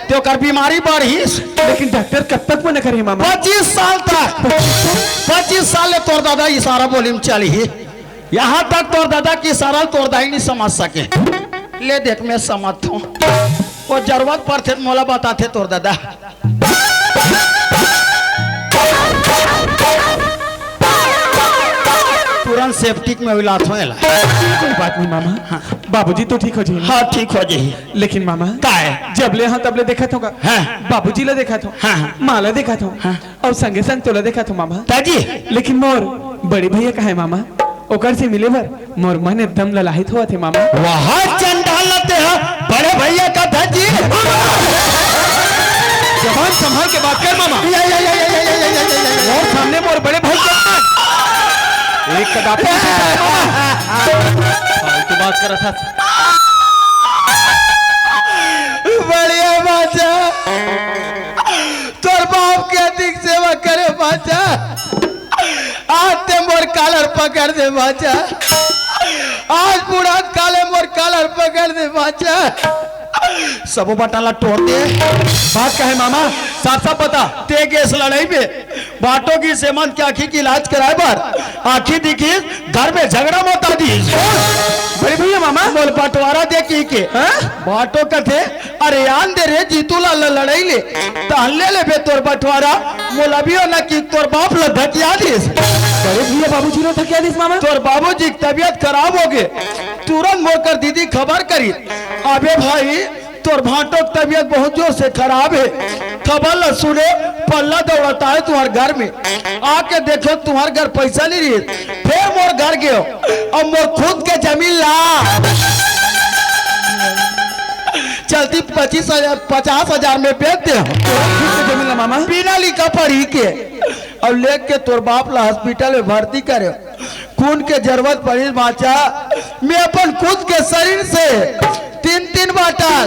ते ओकर बीमारी बढ़िस। लेकिन डॉक्टर कब तक मना करे मामा? पच्चीस साल तक। पच्चीस साल ले तोर दादा इशारा बोली में चली ही। यहाँ तक तोर दादा के इशारा तोर दाई नहीं समझ सके। ले देख, मैं समझ हूँ। वो जरूरत पड़थे त मोला बताथे तोर दादा। तुरंत सेप्टिक में इलाज होए ला। कोई बात नहीं मामा। हाँ। बाबूजी तो ठीक हो जाही। हाँ, ठीक हो जाही। लेकिन मामा, का है? जब ले हाँ तब ले देखत हों गा। हाँ। बाबूजी ला देखत हों। हाँ, हाँ। माँ ला देखत हों। हाँ। अउ संगे संग तोला देखत हों मामा। ताजी। लेकिन मोर बड़े भैया कहाँ हे मामा? ओकर से मिले बर मोर मन एकदम ललाहित होवत हे मामा। वाह चंडाल ला ते हा, बड़े भैया का धज्जी। जबान संभाल के बात कर मामा। या, या, या। मोर सामने मोर बड़े भाई के अपमान। एक कदापि नहीं सोचा मामा। फालतू बात करत हस। बढ़िया बात हे। तोर बाप के अधिक सेवा करे भांचा। आज ते मोर कालर पकड़ दे भांचा। आज बुढ़त काले मोर कालर पकड़ दे भांचा। सबो बटन ला टोर दे। बात का हे मामा? साफ साफ बता। ते गेस लड़ाई में बाटो गिस एमन के आँखी के इलाज कराए बर। आँखी दिखिस, घर में झगड़ा मचा दिस। बड़े भैया मामा। मोला बंटवारा दे कहिके। हाँ? बाटो कथे, अरे आन दे रे जीतू ला ल-, लड़ाई ले, तहन ले लेबे तोर बंटवारा, मोला भी हो ना कि तोर बाप ला धकिया दिस। बड़े भैया बाबूजी ला धकिया दिस मामा। तोर बाबूजी के तबीयत खराब होगे, तुरंत मोर कर दीदी खबर करी, अबे भाई तोर भांटो के तबीयत बहुत जोर से खराब हे, खबर ला सुने पल्ला दौड़त आए तुम्हर घर में, आके देखे तुम्हर घर पैसा नहीं रही, फेर मोर घर गेंव, अब मोर खुद के जमीन ला चलती पच्चीस हजार, पचास हजार में बेच दे। तोर खुद के जमीन ला मामा? बिना लिखा पढ़ी के। अउ लेके तोर बाप ला हॉस्पिटल में भर्ती करे। खून के जरूरत पड़िस भांचा, मैं अपन खुद के शरीर से तीन तीन बाटल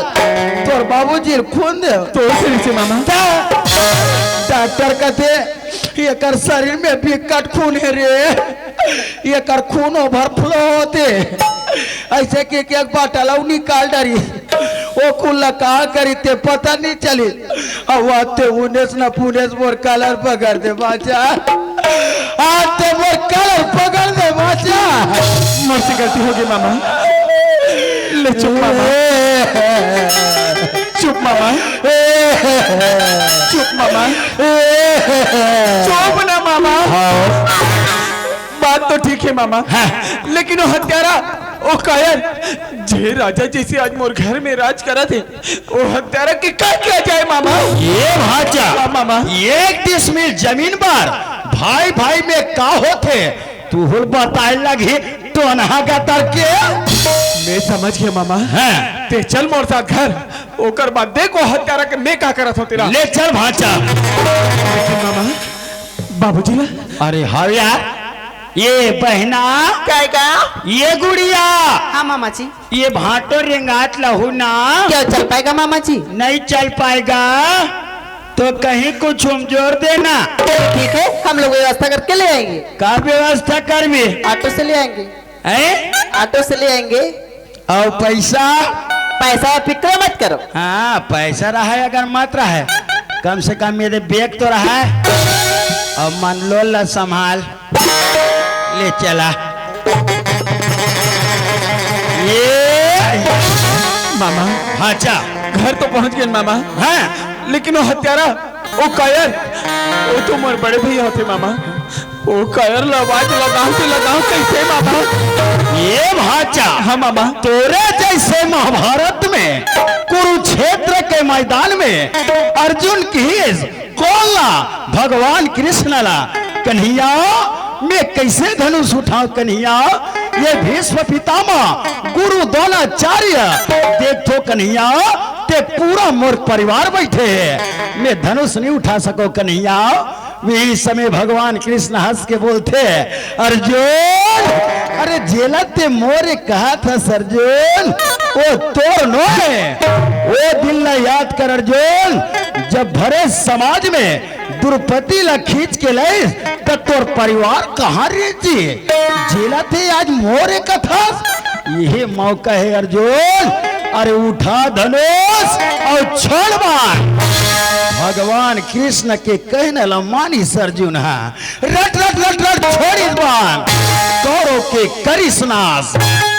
तोर बाबूजी ल खून दे। तो से रीचे मामा। त डॉक्टर कथे, "एकर शरीर में बिकट खून हे रे, एकर खून ओवरफ्लो होथे।" अइसे के एक बाटल अउ निकाल डारी। ओ कुल ला का करी ते पता नइ चली। अउ आते उनेस न पुनेस मोर कलर पकड़ दे बाचा। आते मोर कलर पकड़ दे बाचा। मोर से गलती होगे मामा। ले चुप मामा। चुप मामा। चुप मामा। चुप ना मामा। हाँ। बात तो ठीक हे मामा। हाँ। लेकिन ओ हत्यारा, ओ कायर, जे राजा जइसे आज मोर घर में राज करत हे, ओ हत्यारा के का किया जाए मामा? ये भांचा, हाँ मामा। एक डिसमिल जमीन बर भाई भाई में का होथे, तुहू ल बताए लगही टोनहा गतर के। मैं समझ गेंव मामा। हाँ। ते चल मोर साथ घर, ओकर बाद देख ओ हत्यारा के मैं का करत हों तेला। ले चल भांचा। लेकिन मामा, बाबूजी ला। अरे हव यार, ये बहिना। काय का? ये गुड़िया। हाँ मामा जी। ये भांटो रेंगात लहू ना। क्या चल पाएगा मामा जी? नहीं चल पाएगा तो कहीं कुछ उमजोर देना। ठीक है, हम लोग व्यवस्था करके ले आएंगे। का व्यवस्था करबे? ऑटो से ले आएंगे। हैं? ऑटो से ले आएंगे। अउ पैसा? पैसा फिक्र मत करो। हाँ, पैसा रहय अगर मत रहय, कम से कम मेरे बैग तो रहय। अउ मन लो ला संभाल, ले चला। ये मामा। हाँ, चा। घर तो पहुंच गेन मामा। हाँ। लेकिन ओ हत्यारा, ओ कायर, ओ तो मोर बड़े भैया होथे मामा। ओ कायर ला आवाज लगावत लगावत कहिथे मामा। ये भांचा। हाँ मामा। तोरे जइसे महाभारत में कुरुक्षेत्र के मैदान में अर्जुन कहिस कोन ला, भगवान कृष्ण ला, "कन्हैया, मैं कइसे धनुष उठांव कन्हैया? ये भीष्म पितामह, गुरु द्रोणाचार्य, देख तो कन्हैया, ते पूरा मोर परिवार बइठे हे, मैं धनुष नइ उठा सकंव कन्हैया।" वही समय भगवान कृष्ण हंस के बोलथे, "अर्जुन, अरे जेला ते मोर कहत हस अर्जुन, ओ तोर नोहे। ओ दिन ला याद कर अर्जुन, जब भरे समाज में द्रौपदी ला खींच के लइस, त तोर परिवार कहाँ रहिस जी? जेला ते आज मोर कहत हस, इही मौका हे अर्जुन, अरे उठा धनुष अउ छोड़ बाण।" भगवान कृष्ण के कहना ला मानिस अर्जुन ह, रट रट रट रट छोड़िस बाण। कौरव के करिस नाश,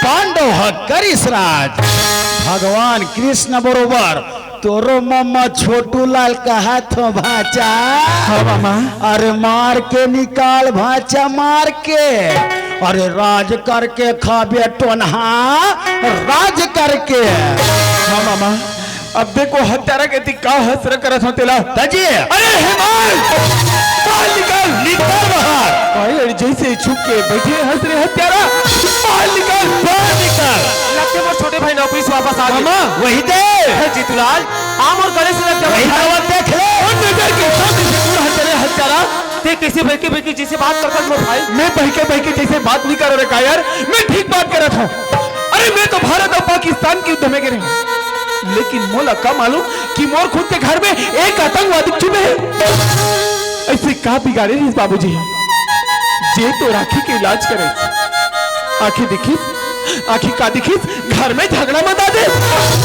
पांडव ह करिस राज। भगवान कृष्ण बरोबर तोरो मम्मा छोटू लाल कहत हों भांचा। हाँ मामा। अरे मार के निकाल भांचा, मार के। अरे राज करके खाबे टोनहा, राज करके। हाँ मामा। अब देख ओ हत्यारा के ती का हसरत करत हों तेला। तजी। अरे हेमंत, बाहर निकल। निकल बाहर। भाई, अरे जइसे छुप के बइठे हस रे हत्यारा, बाहर निकल। बाहर निकल। लगथे मोर छोटे भाई नौकरी से वापस आ गे। मामा। वही दे। हे जीतूलाल, आ मोर गले से लग जा। वही दवा देख ले। ओ नजर के सामने से दूर हट रे हत्यारा। ते कइसे बहिके बहिके जइसे बात करत हस मोर भाई? मैं बहिके बहिके जइसे बात नइ करों रे कायर, मैं ठीक बात करत हों। अरे मैं तो भारत अउ पाकिस्तान के युद्ध में गे रहेंव, लेकिन मोला का मालूम कि मोर खुद के घर में एक आतंकवादी छुपे हे। अइसे का बिगाड़े रहिस बाबूजी, जे तोर आँखी के इलाज करे? आँखी दिखिस, आँखी का दिखिस, घर में झगड़ा मत